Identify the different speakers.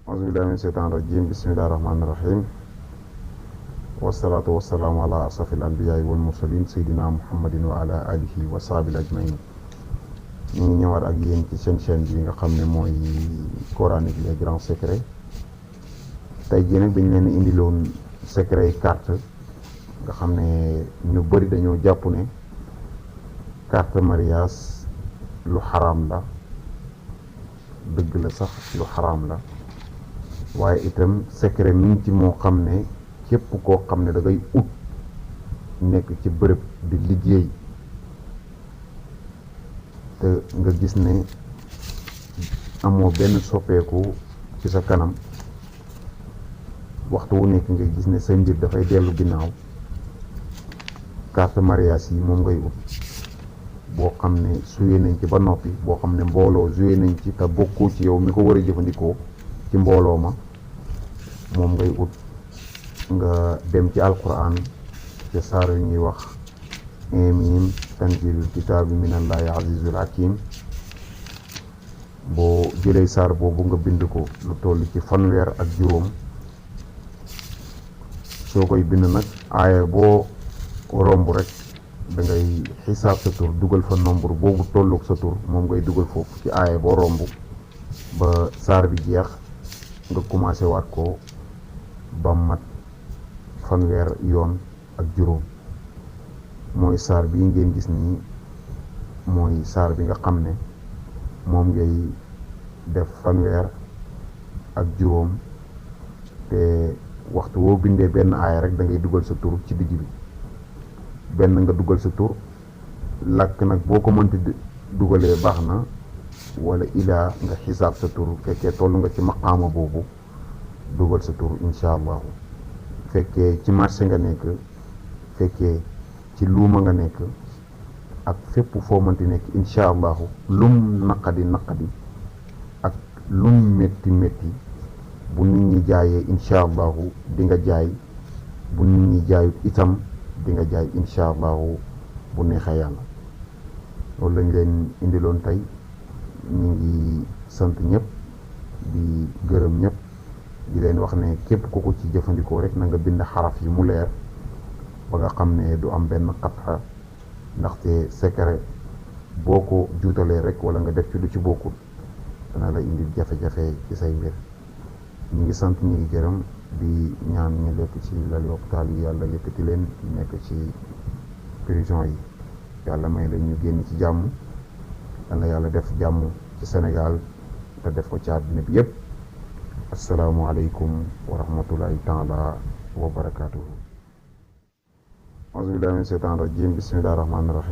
Speaker 1: auzu billahi min shaytaani rajim bismillahi rahmaani rahim wasalaatu wasalaamu ala asrafil anbiyaai wal mursalin sayyidina muhammadin wa ala alihi wa sahbihi ajmain. ñu ngi ñëwaat ak yéen ci seen chaîne bi nga xam ne mooy coranique les grands secrets. tey jii nag dañ leen indiloon secret yi carte nga xam ne ñu bëri dañoo jàpp ne carte mariage lu xaraam la. dëgg la sax lu xaraam la waaye itam secret mi ngi ci moo xam ne képp koo xam ne da ngay ut nekk ci bërëb di liggéey te nga gis ne amoo benn soppeeku ci sa kanam waxtu wu nekk nga gis ne sa mbir dafay dellu ginnaaw carte mariage yi moom ngay ut boo xam ne suyee nañ ci ba noppi boo xam ne mbooloo suyee nañ ci te bokkoo ci yow mi ko war a jëfandikoo ci mbooloo ma moom ngay ut nga dem ci alquran ci saar yu ñuy wax Aimez tanzilul kitaabi minallahi azizul hakim. boo jëlee saar boobu nga bind ko lu toll ci fanweer ak juróom soo koy bind nag aaya boo romb rek da ngay xisaab sa tur dugal fa nombre boobu tolloog sa tur moom ngay dugal foofu ci aaya boo romb ba saar bi jeex nga commencé waat ko ba mat fanweer yoon ak juróom. mooy saar bi ngeen gis nii mooy saar bi nga xam ne moom ngay def fanweer ak juróom te waxtu woo bindee benn aaya rek da ngay dugal sa tur ci digg bi. benn nga dugal sa tur làkk nag boo ko mënti dugalee baax na wala ilaa nga xisaab sa tur fekkee toll nga ci maqaama boobu dugal sa tur incha allahu. fekkee ci marché nga nekk fekkee ci luuma nga nekk ak fépp foo mënti nekk incha allahu lum naqadi ak lum métti bu nit ñi jaayee incha allahu di nga jaay bu nit ñi jaayut itam di nga jaay incha allahu bu neexee yàlla. loolu lañ leen indiloon tey ñu ngi sant ñëpp di gërëm ñëpp di leen wax ne képp ku ko ci jëfandikoo rek na nga bind xaraf yi mu leer ba nga xam ne du am benn xatxa ndaxte secret boo ko juutalee rek wala nga def ci lu ci bokkul dana la indil jafe-jafe ci say mbir. ñu ngi sant ñu ngi gërëm di ñaan ñu lekk ci lali hôpital yi yàlla yëkkati leen nekk ci prison yi yàlla may la ñu génn ci jàmm yàlla def jàmm ci Sénégal te def ko ci àddina bi yëpp. asalaamualeykum wa rahmatullahi taala wa barakatuhu. auzu billahi min shaytaani rajim bismillahi rahmaani rahim.